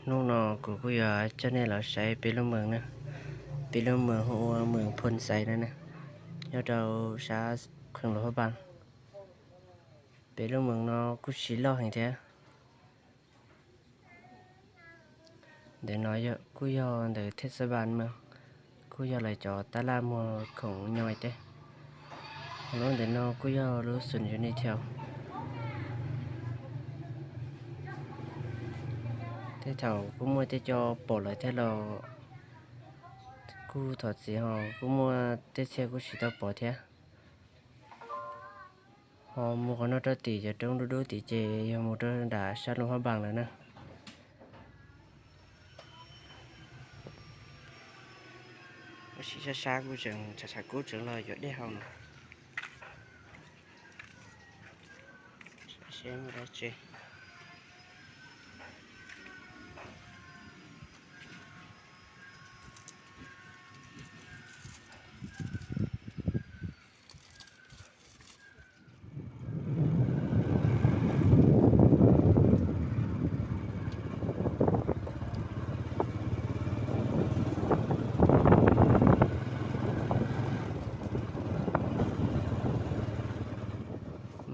Hnub no kuv kuj yuav coj nej los saib peb lub moos na. Peb lub moos hu ua moos Phoo Xais no na, nyob rau sab khoom Luam Phab Npas. Peb lub moos no kuj tsis loj heev thiab. Ntawm no kuj yog ntawm thej xab npas moos, kuj yog lawv cov tab laj muag khoom nyob tej. Lub ntawm no kuj yog lub xum yu ni thiab. Tej thaum kuj muaj tej co pom lawm thiab los kuj thov txim ho kuj muaj tej txhia kuj tsis tau pom thiab. Ho mus qhov no rau tim cov roob dub dub tim ces yog mus rau nram sab Luam Phab Npas lawm na. Tab sis sab sab kuj tseem tshav tshav kub tseem los yuav dej haus no. Seb muaj dab tsi.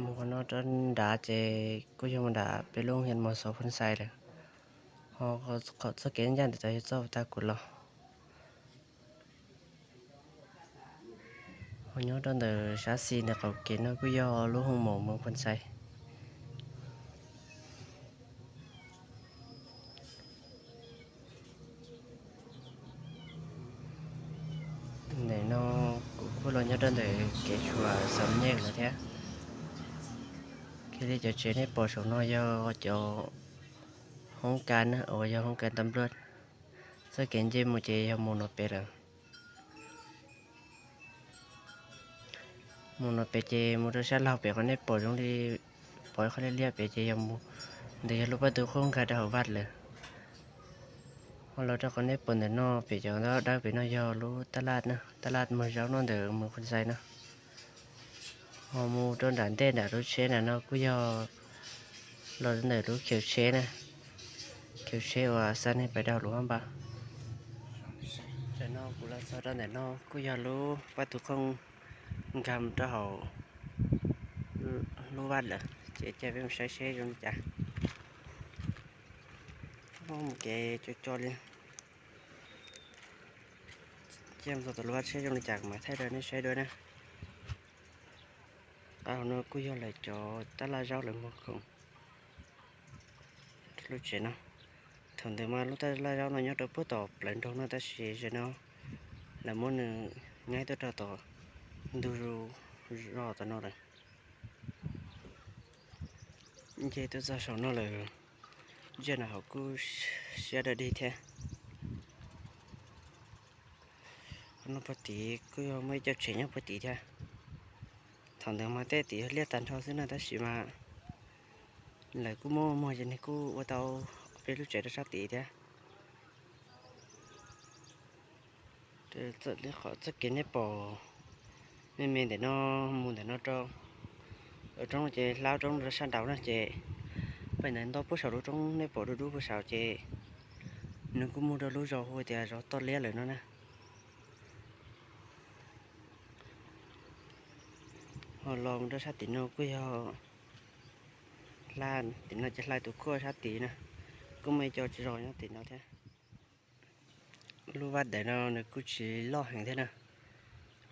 Mus qhov no rau nrad ces kuj yog mus nram peb lub hoob yas mos xov Phoo Xais lawm. Ho qhov txoj kev ncaj ntawm tod yog txoj uas tag kuv los. Ho nyob rau ntawm sab xis ntawm qaum kev no kuj yog lub hoob mos moos Phoo Xais. Ntawm no kuv kuj los nyob rau ntawm kev tshuam Xam Nyej lawm thiab. Kiag li cov tsev nej pom saum no yog cov hoob kas na, uas yog hoob kas tab npluaj. Txoj kev nce mus ces yog mus no pem lawm. Mus no pem ces mus rau sab laug pem qhov nej pom zoo li pom ib qhov liab liab pem ces yog mus, ntawd yog lub paj tu qoob nkag rau hauv vaj lawm. Ho los rau qhov nej pom ntawm no pem cov ntaub dawb pem no yog lub taj laj na, taj laj muag zaub nyob ntawm moos Phoo Xais no. Ho mus rau nram ntej nram lub tsheb nram no kuj yog los ntawm lub khiv tsheb na, khiv tsheb uas xa nej pais rau Luam Phab Npas. Tam no kuv los txog rau ntawm no kuj yog lub paj tu qoob nkag rau hauv lub vaj lawm ces cia peb mus saib seb zoo li cas. Mus kev co co li. Cia mus txog tom lub vaj tsheb zoo li cas kuv mam thaij rau nej saib dua na. Qab hauv no kuj yog lawv cov taj laj zaub lawv muag khoom lub tsev no. Thaum ntawd mas lub taj laj zaub no nyob rau puag tom plawv nroog no tab sis zaum no lawv muab nws nyaib tuaj rau tom ntug zos tom no lawm. Nce tuaj txog saum no lawm, ntsiag no hauv kuj siab dawb dig thiab. Qhov no puag tid kuj yog muaj ib co tsev nyob puag tid thiab. Thaum ntawd mas tej tid yog liaj tag nrho xwb na tab sis mas lawv kuj muab muag ces nws kuj ua tau peb lub tsev rau sab tid thiab. Txoj kev nej pom me me ntawm no mus ntawm no rau roob ces hla roob rau sab nraud na ces pem ntawd nto puag saum lub roob nej pom dub dub puag saum ces nws kuj mus rau lub zos hu tias zos Toj Liab lawm no na. Ho los mus rau sab tim no kuj yog hla, tim no ces hla tus khuaj sab tid na, kuj muaj ib co zos nyob tim no thiab. Lub vaj ntawm no nws kuj tsis loj heev thiab na,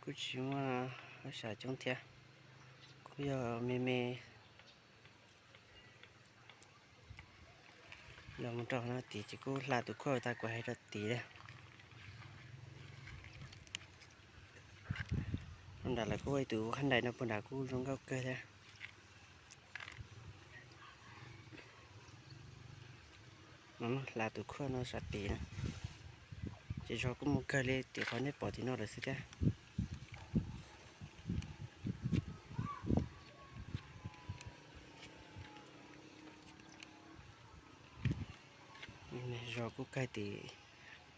kuj tsis muaj sab coob thiab, kuj yog me me. Los mus rau no tid ces kuj hla tus khuaj tag kuv hais rau tid li. Nram lawv kuj ua ib tus khab ntais no puag nrad kuj zoo nkauj kawg thiab. Hla tus khuaj no sab tid na, ces zos kuj mus kawg li tim qhov nej pom tim no lawm xwb thiab. Zos kuj kawg tim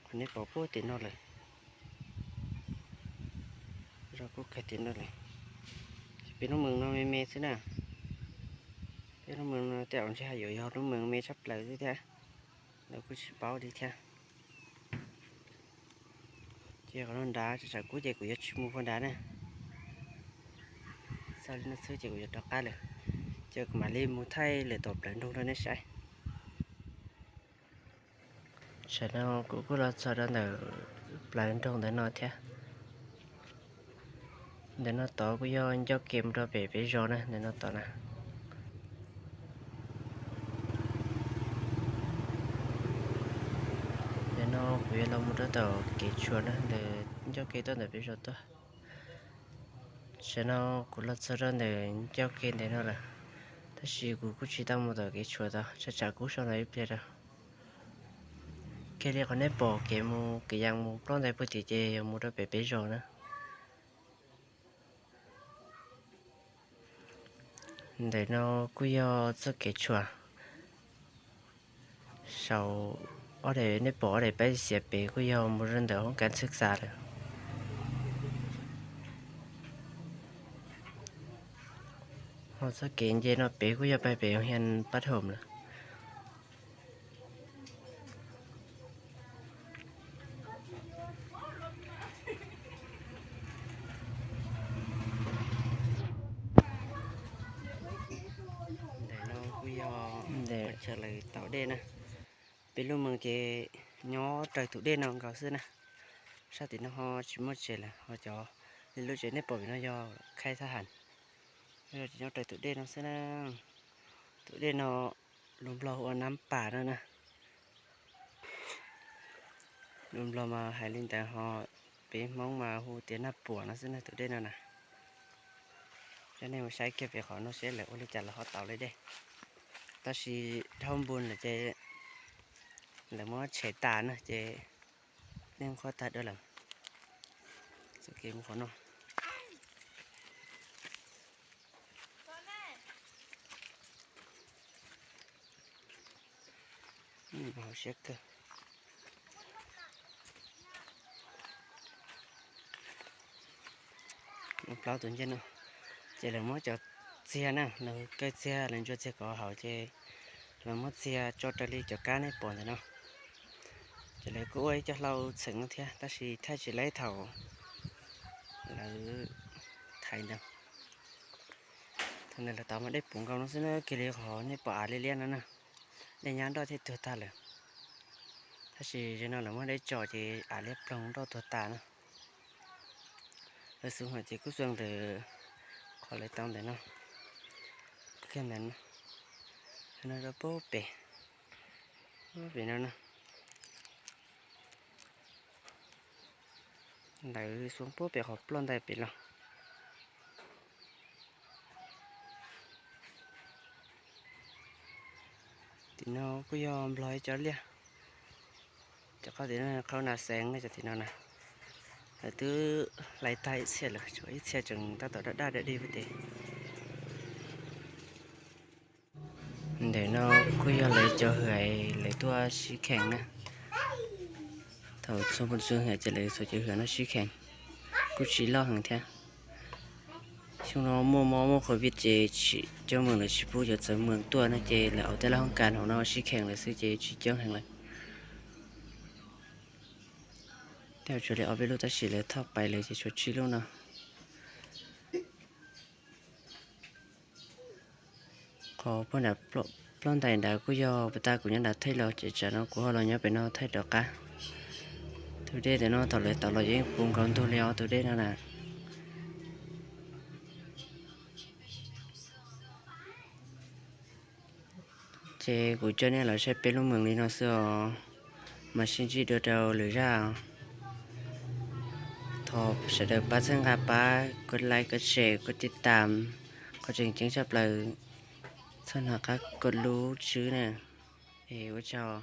qhov nej pom puag tim no lawm. Zos kuj kawg tim no lawm. Peb lub moos no me me xwb na. Peb lub moos no tej zaum ntshe yuav yog lub moos me tshaj plaws xwb thiab. Lawv kuj tsis paub li thiab. Ces qhov no nrad tsam tsam kub ces kuv yuav tsis mus puag nrad na. Txog li no xwb ces kuv yuav rov qab lawm, ces kuv mam li mus thaij lwm tom plawv nroog rau nej saib. Tam no kuv kuj los txog rau ntawm plawv nroog ntawm no thiab. Ntawm no tod kuj yog ncauj ke mus rau pem peb zos na, ntawm no tod na. Ntawm no kuv yuav los mus rau tom kev tshuam na, ntawm ncauj ke tuaj ntawm peb zos tuaj. Tam no kuv los txog rau ntawm ncauj ke ntawm no lawm, tab sis kuv kuj tsis tau mus tom kev tshuam tod, tsam tsam kub sau ntawd ib pliag rau. Kiag li qhov nej pom kev mus kev yees mus ploj ntais puag tim ces yog mus rau pem peb zos na. Ntawm no kuj yog txoj kev tshuam saum ob daim, nej pom ob daim paib xiav pem kuj yog mus rau ntawm hoob kas txwj xas lawm. Ho txoj kev nce no pem kuj yog pais pem hia pab thoom lawm. Ntawm no kuj yog ntawm chaw lawv taus dej na. Peb lub moos ces nyob raws tus dej no nkaus xwb na. Sab tim no ho tsis muaj tsev lawm, ho cov li lub tsev nej pom pem no yog khaij thab ham, yog tsis nyob raws tus dej no xwb na. Tus dej no lus Nplog hu ua Nab Pas no na. Lus Nplog mas hais li ntawd ho peb Hmoob mas hu tias Naj Puam no xwb na tus dej no na. Coj nej mus saib kiag pem qhov no seb lawv ua li cas lawv ho taus li dej. Tab sis dhau npus lawm ces lawv muab tshem tas na ces dej qhuav tag dua lawm. Txoj kev mus qhov no. Hauv siab kawg. Plaub tus ncej no ces lawv muab cov txiag na, lawv kaw txiag, lawv ntsuas txiag kom haum ces lawv muab txiag tso raws li cov kab nej pom ntawm no. Ces lawv kuj ua ib co hlau txheem no thiab, tab sis thaij tsis laib thaum lawv thaiv ntawd. Thaum ntawd lawv taus mas dej puv nkaus no xwb na, kiag li qhov nej pom av liab liab no na, dej nyab nroj thiaj tuag tag lawm. Tab sis zaum no lawv muab dej tso ces av liab ploog nroj tuag tas na. Lawv xuv hais ces kuj xuas ntawm qhov lawv tau ntawm no, kiag ntawm no, no rau pem, pem no na. Lawv xuas puag pem qhov ploj ntais pem los. Tim no kuj yog Nplog ib co liaj. Cov qhov tim no qhov nas xeev ne, cov tim no na, lawv twb hlais tag ib txhia lawm, tshuav ib txhia tseem tab tom daj daj daj dig puag tim. Ntawm no kuj yog lawv cov hwm lawv tuaj sib khees na. Thaum txhua tus hwm ces lawv txhua cov hwm no sib khees, kuj tsis loj heev thiab. Xyoo no muaj mob muaj covid ces coob meem lawv tsis pub cov txawv meem tuaj no ces lawv ua tej laj hoob kas hauv no sib khees lawm xwb ces tsis coob heev lawm. Tej tsuas li ob peb lub tab sis lawv thauj pais lawm ces tshuav tsib lub no. Qhov puag nram ploj ntais nrad kuj yog puag ta kuv nyob nrad thaij los ces tsam no kuv ho los nyob pem no thaij rov qab. Tus dej ntawm no thaum lawv taus los yeej puv nkaus ntug li os tus dej no na. Ces kuv coj nej los saib peb lub meem li no xwb os, mas sib ntsib dua rau lwm zaj. Thov sawv daws pab txhawb nqa pab koj like, koj share, koj tib tam, qhov tseem ceeb tshaj plaws txhob hnov qab koj lub tswb na. Es ua tsaug.